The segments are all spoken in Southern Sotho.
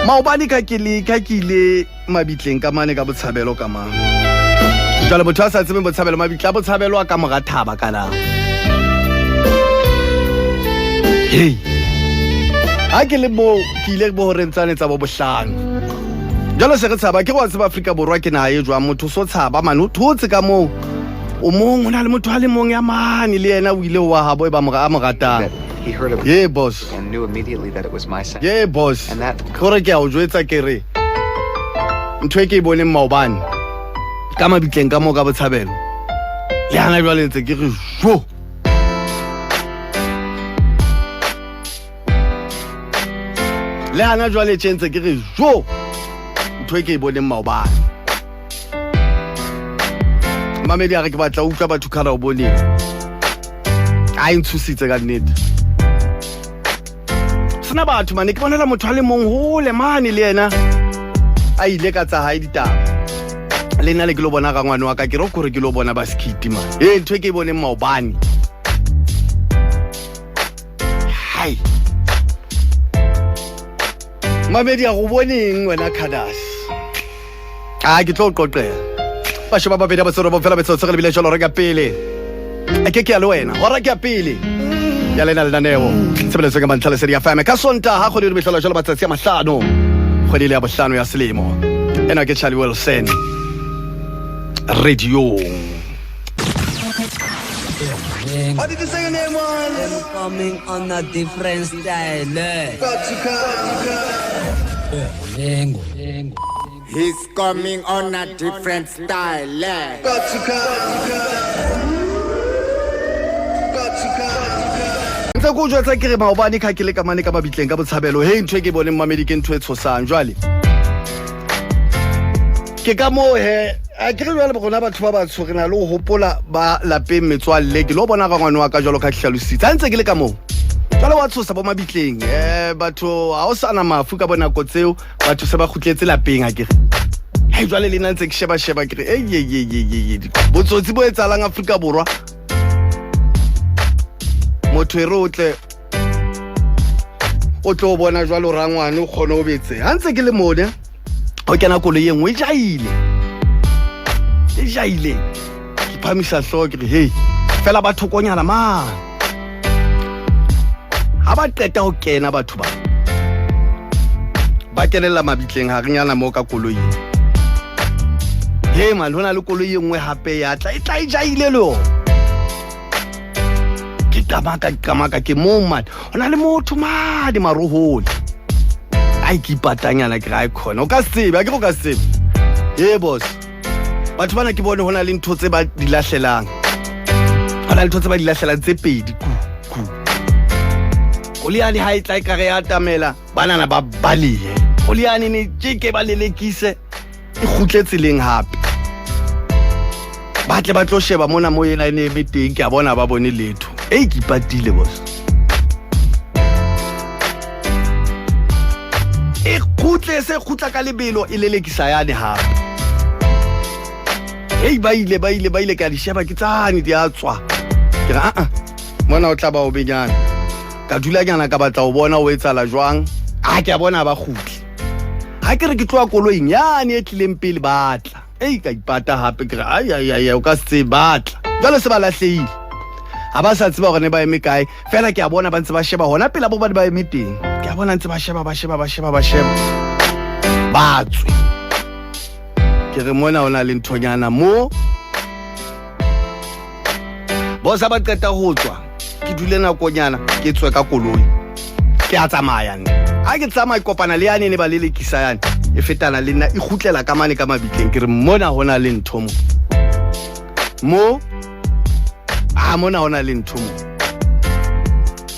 Maobane ka ke le ka ke ile mabitleng ka mane ka Botshabelo ka mang. Jwale motho a sa tsebeng Botshabelo, mabitla a Botshabelo a ka mora thaba kana. Hey. Ha ke le moo ke ile bo horeng tsane tsa bo bohlano. Jwale se re tshaba ke go tseba Afrika Borwa ke naha e jwang, motho so tshaba mane o thotse ka moo. O mong o na le motho a le mong ya mane le yena o ile wa habo e ba a mo ratang. He heard of Ye boss. and knew immediately that it was my sound. Ye boss. And that- Gore ke a o jwetsa ke re ntho e ke e boneng maobane ka mabitleng ka moo ka Botshabelo le hana jwale ntse ke re jo. Le hana jwale tje ntse ke re jo ntho e ke e boneng maobane. Mamedi a re ke batla utlwa batho khala o boneng. A e ntshositse ka nnete. Sena batho mane ke bonela motho a le mong hole mane le yena a ile ka tsa hae ditaba. Le nna le ke lo bona rangwane wa ka, ke re kore ke lo bona baskiti man. Ee, ntho e ke e boneng maobane. Hai. Mamedi a go boneng wena Khadas. A ke tlo qoqela. Basheba ba babedi ba tsoro fela metsotso re lebile jalo re ka pele. A ke ke ya le wena, hora ke ya pele. Ya lena lenaneo. Tshebeletso ka mantlha lesedi ya FM. Ka Sontaha kgwedi re mehlola jalo matsatsi a mahlano. Kgwedi le ya bohlano ya selemo. Ena ke Charlie Wilson. Radio. What did you say your name was? Coming on a different style. Eh. He's coming on a different style. Eh. Ntse ke o jwetsa ke re maobane ka ke le ka mane ka mabitleng ka Botshabelo, hei ntho e ke boneng mamedi ke ntho e tshosang. Jwale ke ka moo he a ke re jwale rona batho ba batsho re na le ho hopola ba lapeng metswalle. Ke lo bona rangwane wa ka jwalo ka ke hlalositse ha ntse ke le ka moo. Jwale wa tshosa bo mabitleng, batho ha o sana mafu ka bonako tseo, batho se ba kgutletse lapeng. Ha ke re hei jwale le nna ntse ke sheba sheba ke re ei, ei, ei, ei, ei, ei, botsotsi bo etsahalang Afrika Borwa. Motho e re o tle o tlo bona jwalo rangwane o kgone o betse. Ha ntse ke le mone o kena koloi e nngwe e jaile, e jaile. Ke phamisa hlooho ke re hei fela ba thokonyana mane. Ha ba qeta ho kena batho ba ba kenella mabitleng harenyana moo ka koloi. He man, ho na le koloi e nngwe hape ya tla e tla e jaile le yona. Ke qamaka, ke qamaka ke mong man, ho na le motho mane marohole. Ai ke ipatanyana ke re ai khona o ka se tsebe, ha ke re o ka se tsebe. Ye boss, batho bana ke bone ho na le ntho tse ba di lahlelang. Ho na le ntho tse ba di lahlelang tse pedi ku ku. Koloi ha e tla e kare ya atamela, banana ba balehe. Koloi ne tje ke ba lelekise e kgutle tseleng hape. Ba tle ba tlo sheba mona mo ena e ne eme teng, ke a bona ba bone letho. Ei ke ipatile boss. E kgutle se kgutla ka lebelo e lelekisa yane hape. Hei ba ile ba ile ba ile ka di sheba ke tsane di a tswa. Ke re a-a mona o tla ba o benyana. Ka dulanyana ka batla ho bona o etsahala jwang. A ke a bona ba kgutle. Ha ke re ke tloha koloing yane e tlileng pele ba tla. Ei ka ipata hape ke re ai ai ai o ka se tsebe ba tla. Jwale se ba lahlehile. Ha ba sa tseba hore ne ba eme kae. Fela ke a bona ba ntse ba sheba hona pela bo ba ne ba eme teng. Ke a bona ntse ba sheba ba sheba ba sheba ba sheba. Ba tswe. Ke re mona ho na le nthonyana mo. Bosa ba qeta ho tswa, ke dule nakonyana ke tswe ka koloi. Ke a tsamaya nna. Ha ke tsamaya ke kopana le yane ne ba lelekisa yane. E fetana le nna e kgutlela ka mane ka mabitleng. Ke re mona ho na le ntho mo. Mo a mona ho na le ntho mo.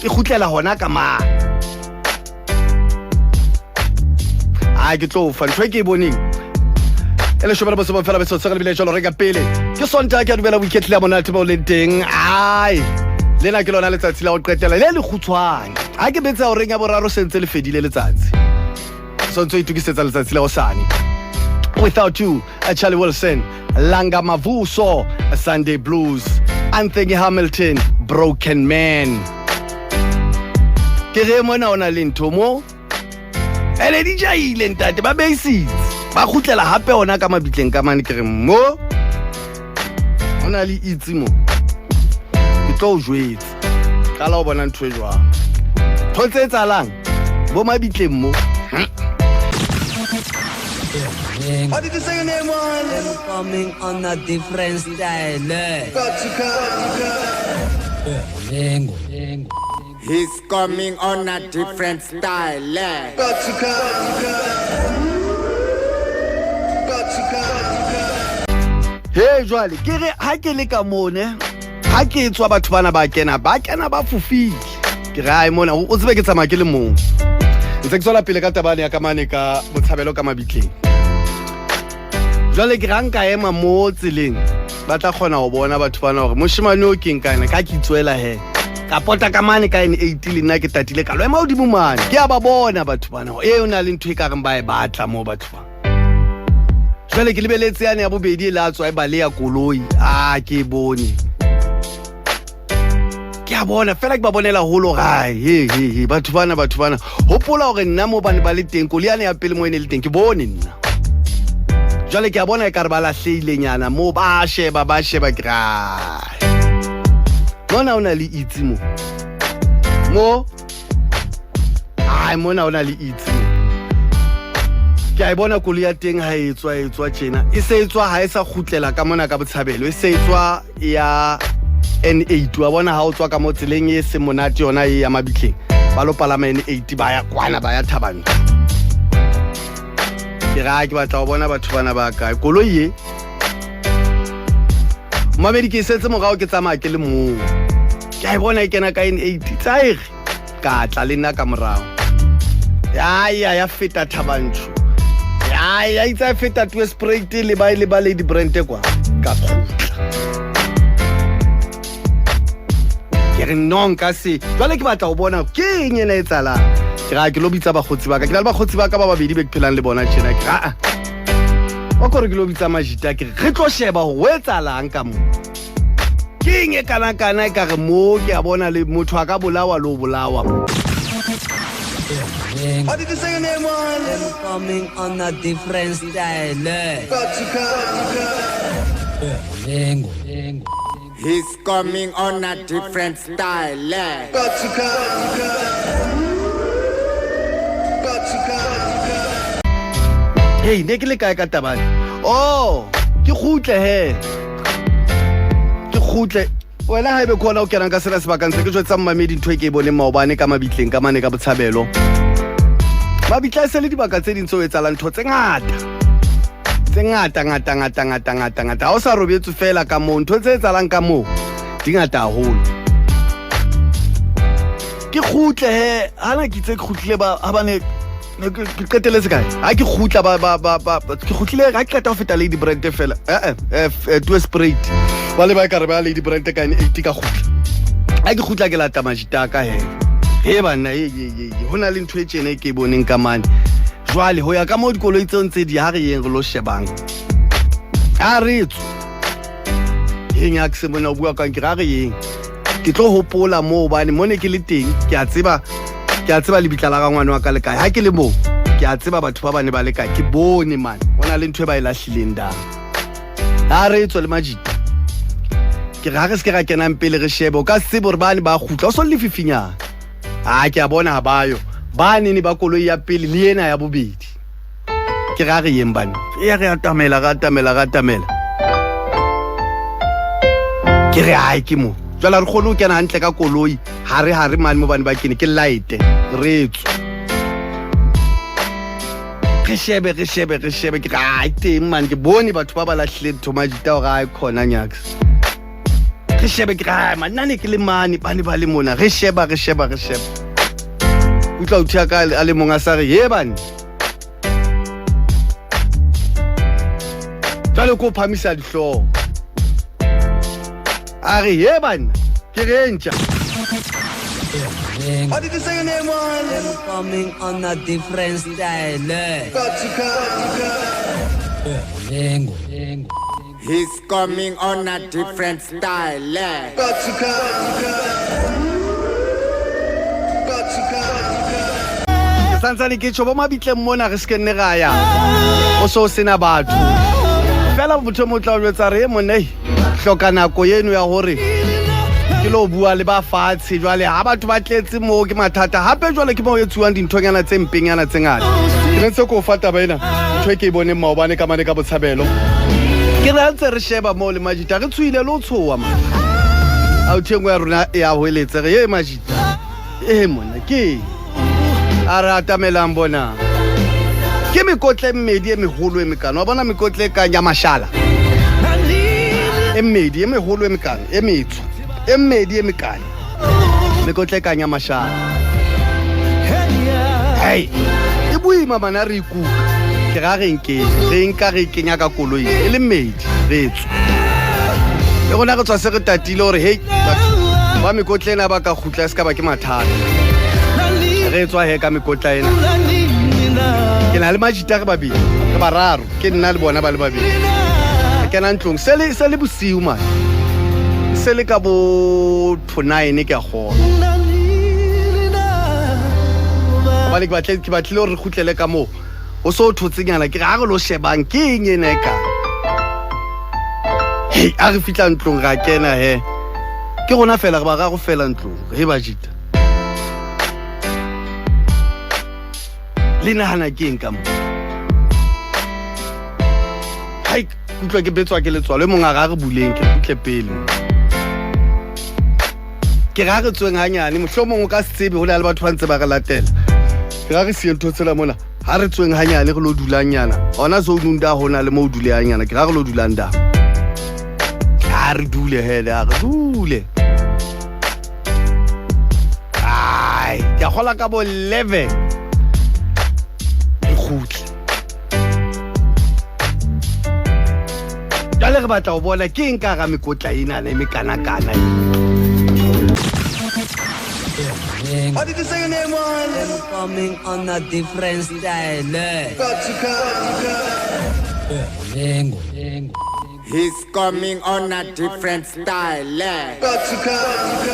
E kgutlela hona ka mane. A ke tlo fa ntho e ke e boneng. E leshome le bosupa fela metsotso re lebile jalo re ka pele. Ke Sontaha, ke a dumela boiketlile monate ba o leng teng. Ai lena ke lona letsatsi la ho qetela le lekgutshwane. Ha ke betsa horeng ya boraro se ntse le fedile letsatsi. So ntse o itokisetsa letsatsi la hosane. Without You, Charlie Wilson, Langa Mavuso, Sunday Blues, Anthony Hamilton, Broken Man. Ke re mona o na le ntho mo. Ene di jaile ntate, ba beisitse, ba kgutlela hape ona ka mabitleng ka mane. Ke re mo ho na le itse mo, ke tlo o jwetsa, qala ho bona ntho e jwang, ntho tse etsahalang bo mabitleng mo. What did you say your name was? I'm coming on a different style. He's coming on a different style. Got to come. Got to come. He jwale ke re ha ke le ka mone, ha ke tswa batho bana ba kena, ba kena ba fofile. Ke re ai mona, o tsebe ke tsamaya ke le mong. Ntse ke tswela pele ka tabane ya ka mane ka Botshabelo ka mabitleng. Jwale ke ra nka ema mo tseleng, ba tla kgona ho bona batho bana hore moshemane o keng ka ena, ka ke itswela he. Ka pota ka mane ka N8 le nna ke tatile ka lo ema hodimo mane. Ke a ba bona batho bana hore e o na le ntho e ka reng ba e batla moo batho ba. Jwale ke lebeletse yane ya bobedi e la tswa e baleya koloi. Ah, ke e bone. Ke a bona fela ke ba bonela holo gae. He he he, batho bana, batho bana. Hopola hore nna mo bane ba le teng, koloi yane ya pele mo e ne le teng, ke bone nna. Jwale ke a bona ekare ba lahlehilenyana moo, ba sheba, ba sheba, ke re mona o na le itse mo. Mo ai mona o na le itse mo. Ke a e bona koloi ya teng ha e tswa, e tswa tjena. E se e tswa ha e sa kgutlela ka mona ka Botshabelo, e se e tswa ya N8. Wa bona ha o tswa ka mo tseleng e seng monate yona e ya mabitleng, ba lo palama N8 ba ya kwana, ba ya Thabanchu. Ke ra ke batla ho bona batho bana ba kae. Koloi e mamedi ke e setse morao, ke tsamaya ke le mong. Ke a e bona e kena ka N8, tsaere ka tla le nna ka morao. Ya ya ya feta Thabanchu. Ya ya itse feta Tweespruit le ba le ba Lady Brand kwa, ka kgutla. Ke re no nka se. Jwale ke batla ho bona ke eng ena e etsahalang. Ke ra ke lo bitsa bakgotsi ba ka. Ke na le bakgotsi ba ka ba babedi be ke phelang le bona tjena. Ke ra wa kore ke lo bitsa majita, ke re tlo sheba hore ho etsahalang ka mo. Ke eng e kana-kana e ka re mo ke a bona le motho a ka bolawa le ho bolawa mo. What did you say your name was? I'm coming on a different style. Got to come. He's coming on a different style. Got to come. Got to come. Hey, ne ke le kae ka tabane? Oh, ke kgutle he. Ke kgutle. Wena haebe ke hona o kenang ka sena sebakeng se ke jwetsa mmamedi ntho e ke e boneng maobane ka mabitleng ka mane ka Botshabelo. Mabitla e se le dibaka tse ding tseo etsahalang ntho tse ngata. Tse ngata, ngata, ngata, ngata, ngata, ngata. Ha o sa robetse fela ka moo, ntho tse etsahalang ka moo di ngata haholo. Ke kgutle he, hana ke itse ke kgutlile ba ha bane ke qetelletse kae? Ha ke kgutla ba ba ba ba ke kgutlile ha ke qeta ho feta Lady Brand fela. Tweespruit. Ba le ba ka re ba Lady Brand ka N8 ka kgutla. Ha ke kgutla ke lata majita a ka he. He banna, he he he, ho na le ntho e tjena e ke e boneng ka mane. Jwale ho ya ka moo dikoloi tseo ntse di ha re yeng re lo shebang. Ha re tswe. Eng ya ke se mona o bua kang, ke ra re yeng. Ke tlo hopola moo hobane mo ne ke le teng, ke a tseba, ke a tseba lebitla la rangwane wa ka le kae. Ha ke le moo, ke a tseba batho ba bane ba le kae. Ke bone man, ho na le ntho e ba e lahlileng da. Ha re tswe le majita. Ke re ha re se ke ra kenang pele re shebe, o ka se tsebe hore bane ba kgutla, o so le lefifinyana. Ha ke a bona ha ba yo. Ba nene ba koloi ya pele le ena ya bobedi. Ke ra re yeng bane. E re atamela, re atamela, re atamela. Ke re ai ke mo. Jwale re kgone ho kena hantle ka koloi, hare hare mane mo bane ba kene, ke light, re tswe. Re shebe, re shebe, re shebe, ke re ai teng man, ke bone batho ba ba lahlile ntho majita hore ai khona nyaks. Re shebe, ke re ai man, nna ne ke le mane, ba ne ba le mona. Re sheba, re sheba, re sheba. Utlwa uthi ka a le mong a sa re, ye bane. Jwale ko phamisa dihlooho. A re, ye bana, ke re ntja. What did you say your name was? I'm coming on a different style. Got to come. He's coming on a different style. Got to come. Got to come. Ke santsane ke tjho bo mabitleng mona re se ke nne ra ya o so o sena batho fela motho e mong o tla o jwetsa re e monna ei, hloka nako eno ya hore ke lo bua le ba fatshe. Jwale ha batho ba tletse moo ke mathata, hape jwale ke moo etsuwang dinthonyana tse mpenyana tse ngata. Ke ne ntse ke o fa taba ena, ntho e ke e boneng maobane ka mane ka Botshabelo. Ke re ha ntse re sheba moo le majita, re tshohile le ho tshoha man. Authi e nngwe ya rona e a hweletsa re ye majita e monna ke eng? A re atamelang bona ke mekotla e mmedi e meholo e mekano. Wa bona mekotla e kang ya mashala e mmedi e meholo e mekano e metsho e mmedi e mekano, mekotla e kang ya mashala. Hei, e boima bana, re ikuka ke ra re nke re nka re kenya ka koloi e le mmedi re tswa le rona re tswa se re tatile hore hei batho ba mekotla ena ba ka kgutla e se ka ba ke mathata. Re tswa he ka mekotla ena, ke na le majita re babedi re bararo, ke nna le bona ba le babedi. Re kena ntlong se le bosiu mane, se le ka bo 9 ke a kgona hobane ke batlile hore re kgutlele ka moo o so o thotsenyana. Ke re ha re lo shebang ke eng ena e kang. Hei, a re fihla ntlong ra kena he, ke rona fela re bararo fela ntlong. He bajita, le nahana ke eng ka mo? Hai, kutlwa ke betswa ke letswalo. E mong a re a re buleng, ke re butle pele, ke ra re tsweng hanyane, mohlomong o ka se tsebe ho na le batho ba ntse ba re latela. Ke ra re siye ntho tsela mona, ha re tsweng hanyane re lo dulang nyana hona zonung da ho na le mo o dulehang nyana. Ke ra re lo dulang da, ha re dule hele, ha re dule. Ai, ke a kgola ka bo 11 re kgutle. Jwale re batla ho bona ke eng ka hara mekotla enana e mekanakana e. What did you say your name was? Coming on a different style. Got to come. He's coming on a different style. Got to come.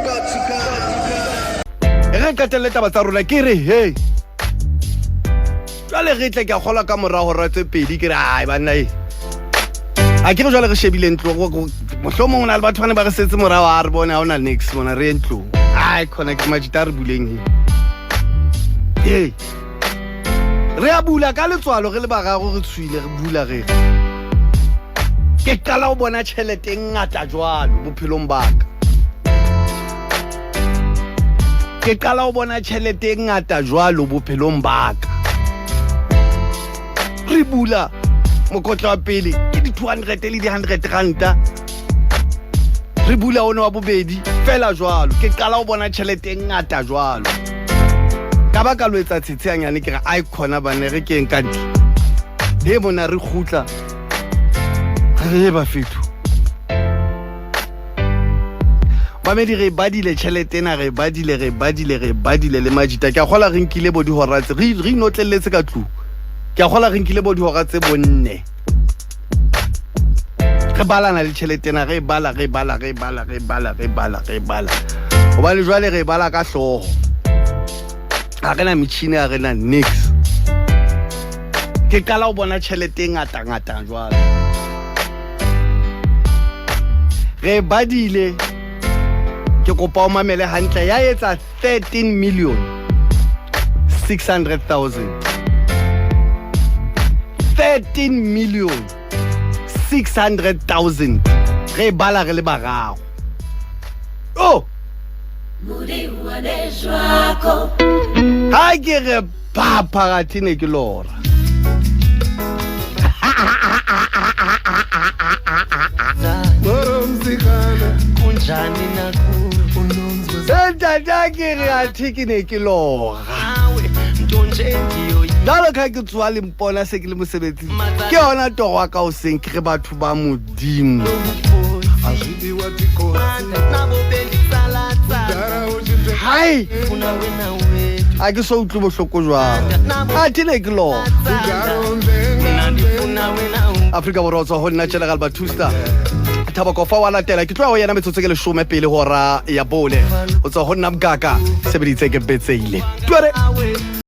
Got to come. E re qetelle taba tsa rona, ke re he jwale re tle ke a kgola ka mora hora tse pedi, ke re ai banna e a ke re jwale re shebile ntlo, mohlomong o na le batho bane ba re setse morao, a re bone ha ona nix mona, re ye ntlong. Ai khona ke majita a re buleng he. Ee, re a bula ka letswalo re le bararo, re tswile re bula re re ke qala ho bona tjhelete e ngata jwalo bophelong ba ka. Ke qala ho bona tjhelete e ngata jwalo bophelong ba ka. Re bula mokotla wa pele ke di-200 le di-100 ranta, re bula one wa bobedi fela jwalo. Ke qala ho bona tjhelete e ngata jwalo ka ba ka lo etsa tshetse hanyane. Ke re ai khona bane re keng ka ntle he mona, re kgutla re re bafethu mamedi re badile tjhelete ena, re badile re badile re badile le majita. Ke a kgola re nkile bo dihora tse re inotlelletse ka tlung, ke a kgola re nkile bo dihora tse bonne re balana le tjhelete ena, re bala re bala re bala re bala re bala re bala, hobane jwale re bala ka hlooho, ha re na metjhini, ha re na nix. Ke qala ho bona tjhelete e ngata ngata jwalo. Re badile, ke kopa o mamele hantle, ya etsa 13 million 600,000, 13 million 600,000 re bala re le bararo. Oh, ha ke re pa phakathi ne ke lora. Ntata, ke re athe ke ne ke lora. Jalo ka ke tsoa lempona se ke le mosebetsing, ke yona toro wa ka hoseng. Ke re batho ba modimo, hai a ke so utlwe bohloko jwang, athe ne ke lora. Afrika Borwa, o tswa ho nna General Batusta. Thabo Kofa wa latela. Ke tloha ho yena metsotso ke leshome pele hora ya bone. Ho tswa ho nna Mkaka, sebeditse ke betseile. Twere.